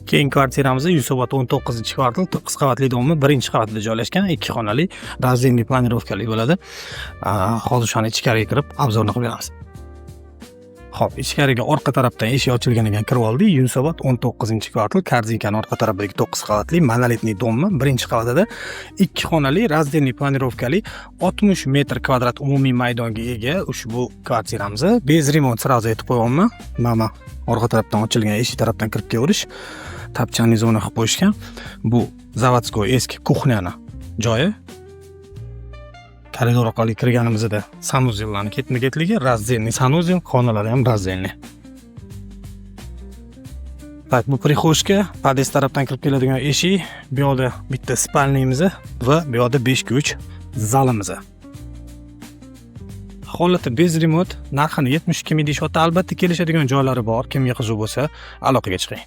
Keyingi kvartiramiz Yunusobod 19-kvartal, 9 qavatli domni birinchi qavatida joylashgan, ikki xonali, раздельный планировка li bo'ladi. Hozir o'shani ichkariga kirib, обзор ni qilib beramiz. Xo'p, ichkariga orqa tarafdan eshik ochilgan ekan, kirib oldik. Yunusobod 19-kvartal, Korzinkani orqa tarafidagi 9 qavatli монолитный domni birinchi qavatida ikki xonali, раздельный планировка li, 60 metr kvadrat umumiy maydonga ega ushbu kvartiramiz. Без ремонт, сразу aytib qo'yapman. Mana orqa tarafdan ochilgan eshik tarafdan kirib kelaverish. Топчанный zona qilib qo'yishgan. Bu заводской eski кухня ni joyi. Koridor orqali kirganimizda санузел larni ketma-ketligi, раздельный санузел, xonalari ham раздельный. Так, bu прихожка, podъезд tarafdan kirib keladigan eshik, bu yoqda bitta спальный miz va bu yoqda 5 ga 3 zalimiz. Holati без ремонт, narxini 72 ming deyishyapti. Albatta kelishadigan joylari bor. Kimga qiziq bo'lsa, aloqaga chiqing.